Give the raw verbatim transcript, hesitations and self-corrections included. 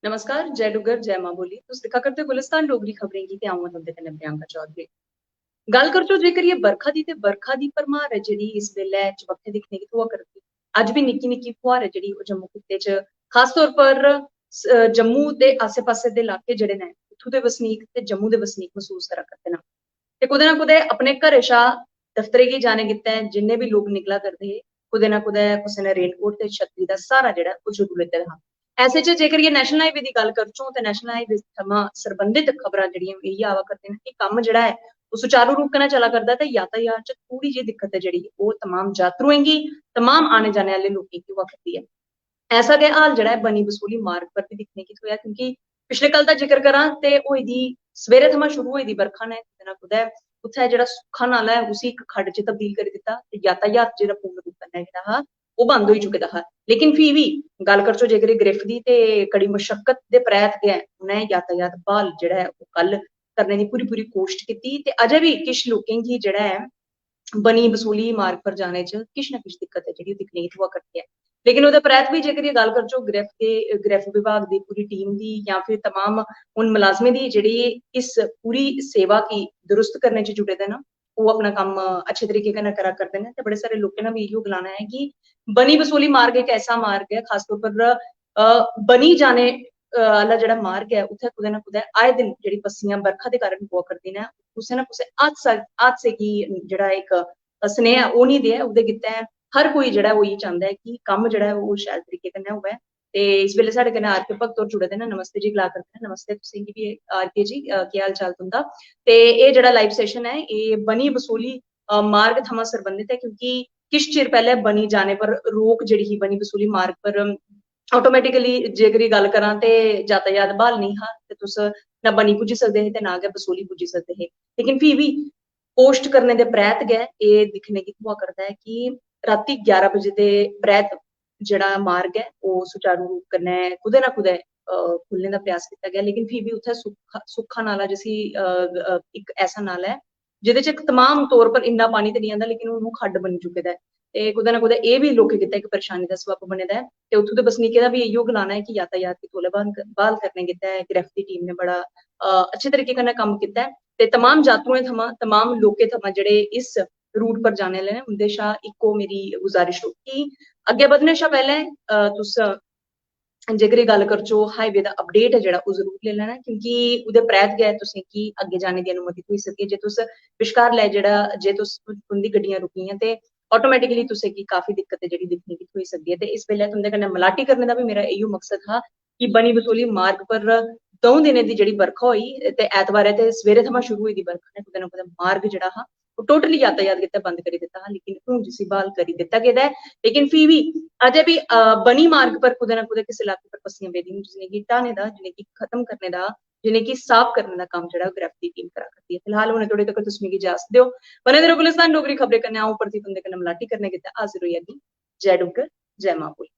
नमस्कार, जय डुग्गर, जय मां बोली। तुस दिक्खा करदे गुलिस्तान डोगरी खबरें गी ते अ'ऊं आं तुं'दे कन्नै प्रियंका चौधरी। गल्ल करचो जेकर ये बरखा दी, ते बरखा दी भरमार ऐ जेह्ड़ी इस बेल्लै चबक्खै दिक्खने गी थ्होआ करदी। अज्ज बी निक्की निक्की फुहार ऐ जेह्ड़ी ओह् जम्मू खित्ते च, खास तौर पर स-, अ, जम्मू दे आस्सै पास्सै दे इलाके जेह्ड़े न, उत्थूं दे बसनीक ते जम्मू दे बसनीक मसूस करा करदे न। ते कुतै ना कुतै अपने घरै शा दफ्तरै गी जाने गित्तै जिन्ने बी लोक निकला करदे हे, कुतै ना कुतै कुसै ने रेनकोट ते छतरी दा स्हारा जेह्ड़ा ओह् जरूर लैते दा हा। ऐसे च जेकर ये नेशनल हाईवे दी गल्ल करचों ते नेशनल हाईवे थमां सरबंधत खबरां जेह्ड़ियां इ'यै आवा करदियां न कि कम्म जेह्ड़ा ऐ ओह् सुचारू रूप कन्नै चला करदा ते यातायात च थोह्ड़ी जेही दिक्कत ऐ जेह्ड़ी ओह् तमाम जातरुएं गी, तमाम आने जाने आह्ले लोकें गी होआ करदी ऐ। ऐसा गै हाल जेह्ड़ा ऐ बनी बसोली मार्ग पर बी दिक्खने गी थ्होआ, क्योंकि पिछले कल दा जिक्र करां ते होई दी, सवेरे थमां शुरू होई दी बरखा ने कुतै ना कुतै उत्थै जेह्ड़ा सुक्खा नाला ऐ उसी इक खड्ड च तब्दील करी दित्ता ते यातायात जेह्ड़ा पूर्ण रूप कन्नै जेह्ड़ा हा ओह् बंद होई चुके दा हा। लेकिन फ्ही बी गल्ल करचो जेकर ग्रिफ दी ते कड़ी मशक्कत दे परैत गै उ'नें यातायात ब्हाल जेह्ड़ा ऐ ओह् कल करने दी पूरी पूरी कोशट कीती ते अजें बी किश लोकें गी जेह्ड़ा ऐ बनी बसोली मार्ग पर जाने च किश ना किश दिक्कत ऐ जेह्ड़ी दिक्खने गी थ्होआ करदी ऐ। लेकिन ओह्दे परैत बी जेकर एह् गल्ल करचो ग्रिफ दे, ग्रिफ विभाग दी पूरी टीम दी जां फिर तमाम उन मलाजमें दी जेह्ड़ी इस पूरी सेवा गी दुरुस्त करने च जुटे दे न, ओह् अपना कम्म अच्छे तरीके कन्नै करा करदे न। ते बड़े सारे लोकें दा बी इ'यो गलाना ऐ कि बनी बसोली मार्ग इक ऐसा मार्ग ऐ, खासतौर पर, अ, बनी जाने, अ, आह्ला जेह्ड़ा मार्ग ऐ, उत्थै कुतै ना कुतै आए दिन जेह्ड़ी पस्सियां बरखा दे कारण पवा करदी न, कुसै ना कुसै हादसा, हादसे गी जेह्ड़ा इक सनेहा ओह् निं देऐ, ओह्दे गित्तै हर कोई जेह्ड़ा ओह् इ'यै चांह्दा ऐ कि कम्म जेह्ड़ा ऐ ओह् शैल तरीके कन्नै होऐ। ते इस बेल्लै साढ़े कन्नै आर के भगत होर जुड़े दे न। नमस्ते जी, गला करदे न। नमस्ते तुसें गी बी, आर के जी, अ, केह् हाल चाल तुं'दा? ते एह् जेह्ड़ा लाइव सैशन ऐ, एह् बनी बसोली, अ, मार्ग थमां सरबंधत ऐ, क्योंकि किश चिर पैह्लें बनी जाने पर रोक जेह्ड़ी ही बनी बसोली मार्ग पर, अम, ऑटोमेटिकली जेकर एह् गल्ल करां ते यातायात ब्हाल नेईं हा ते तुस ना बनी पुज्जी सकदे हे ते ना गै बसोली पुज्जी सकदे हे। लेकिन फ्ही बी पोस्ट करने दे परैत गै एह् दिक्खने गी थ्होआ करदा ऐ कि रातीं ग्यारह बजे दे परैत जेह्ड़ा मार्ग ऐ, ओह् सुचारू रूप कन्नै कुतै ना कुतै, अ, खु'ल्लने दा प्रयास कीता गेआ, लेकिन फ्ही बी उत्थै सुक्खा, सुक्खा नाला जिसी, अ, अ, इक ऐसा नाला ऐ, जेह्दे च इक तमाम तौर पर इन्ना पानी ते निं आंदा, लेकिन हून ओह् खड्ड बनी चुके दा ऐ। ते कुतै ना कुतै एह् बी लोकें गित्तै इक परेशानी दा सबब बने दा ऐ। ते उत्थूं दे बसनीकें दा बी इ'यो गलाना ऐ कि यातायात गी तौले ब्हाल कर-, ब्हाल करने गित्तै ग्रिफ दी टीम ने बड़ा, अ, अच्छे तरीके कन्नै कम्म कीता ऐ। ते तमाम जातरुएं थमां, तमाम लोकें थमां जेह्ड़े इस रूट पर जाने आह्ले न, उं'दे शा इक्को मेरी गुजारिश होग कि अग्गें बधने शा पैह्लें, अ, तुस जेकर एह् गल्ल करचो हाईवे दा अपडेट ऐ जेह्ड़ा, ओह् जरूर लेई लैना, क्योंकि ओह्दे परैत गै तुसें गी अग्गें जाने दी अनुमति थ्होई सकदी ऐ। जे तुस बश्कार लै जेह्ड़ा, जे तुस, तुं'दी गड्डियां रुकी गेइयां ते ऑटोमेटिकली तुसें गी काफी दिक्कत ऐ जेह्ड़ी दिक्खने गी थ्होई सकदी ऐ। ते इस बेल्लै तुं'दे कन्नै मलाटी करने दा बी मेरा इ'यो मकसद हा कि बनी बसोली मार्ग पर द'ऊं दिनें दी जेह्ड़ी बरखा होई ते ऐतवारै ते सवेरे थमां शुरू होई दी बरखा ने कुतै ना कुतै मार्ग जेह्ड़ा हा ओह् टोटली यातायात गित्तै बंद करी दित्ता हा, लेकिन हून जिसी ब्हाल करी दित्ता गेदा ऐ। लेकिन फ्ही बी अजें बी, अ, बनी मार्ग पर कुतै ना कुतै किस इलाके पर पस्सियां पेदियां न, जि'नेंगी ढाने दा, जि'नेंगी खत्म करने दा, जि'नेंगी साफ करने दा कम्म जेह्ड़ा ओह् ग्रिफ दी टीम करा करदी ऐ। फिलहाल हुनै धोड़ी तगर तुस मिगी इजाजत देओ। बने दे र'वो गुलिस्तान डोगरी खबरें कन्नै। अ'ऊं परतियै तुं'दे कन्नै मलाटी करने गित्तै हाजिर होई जागी। जय डुग्गर, जय मां बोली।